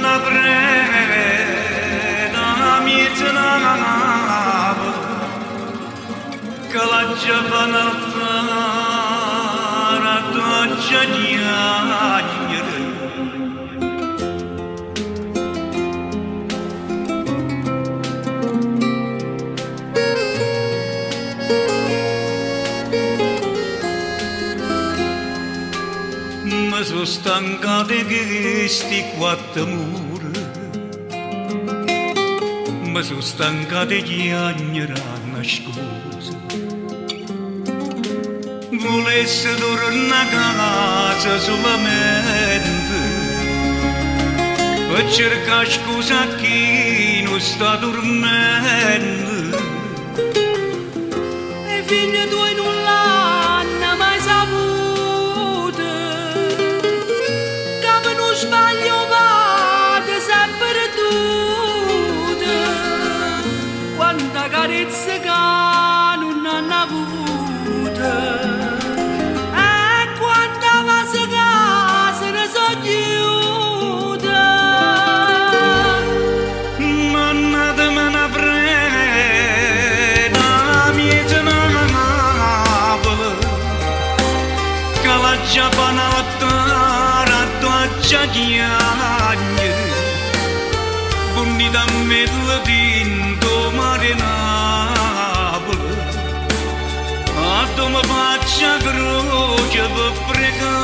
Na preta 'mmiezz' Napule, Che l'aggia fa' n'altare addò aggia chiagnere. Me so' stancato 'e chesti quatt' mura, Me so' stancato 'e chiagnere annascuso. Vulesse turna' a casa sulamente Pe' cerca' scusa a chi nun sta durmenno. 'E figlie tuoi nun l'hanno mai saputo ca pe' nu sbaglio 'o pate s'è perduto. Quanta carezze ca nun hanno avuto e quanta vase ca se ne so' ghiute. Mannateme na preta 'mmiezz' Napule, Che l'aggia fa' n'altare addò aggia chiagnere. Vennitammella dint' 'o mare 'e Napule, Addò me faccio 'a croce pe' pregà.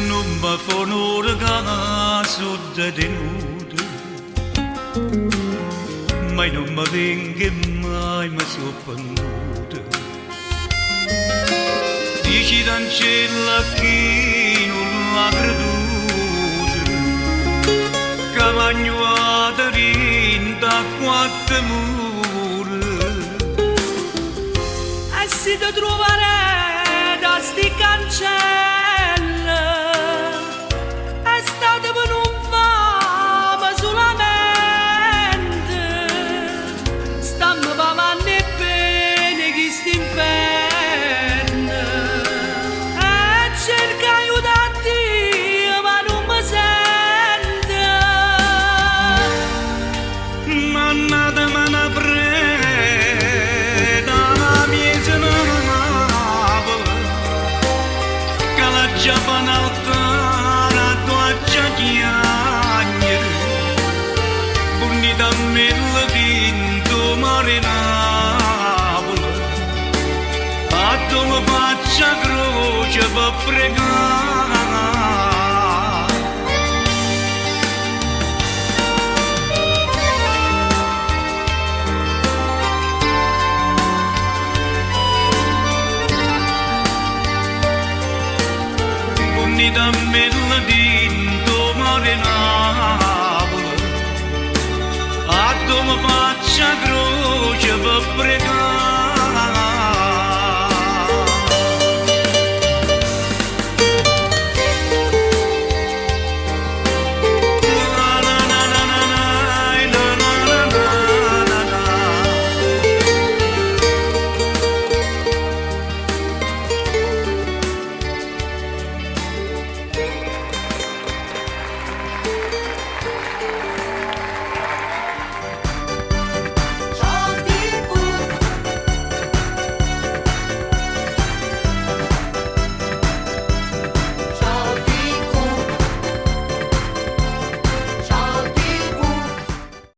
Nun me fa onore ca so' detenuto, Ma io nun me vengo e mai me so' pentuto. Dicitencello a chi nun l'ha creduto, Ca m'hanno 'a dint' a quatt' mura. E si te truove aret' a 'sti cancelle, è stato pe' nu 'nfame sulamente. Stamme pavanno 'e pene 'e chist'inferno. E cerco aiuto a Dio, ma nun me sente. Mannateme na preta 'mmiezz' Napule, Che l'aggia fa' n'altare addò aggia chiagnere. Vennitammella dint' 'o mare 'e Napule, Addò me faccio 'a croce pe' pregà. Vennitammella dint' 'o mare 'e Napule, Addò me faccio 'a croce pe' pregà.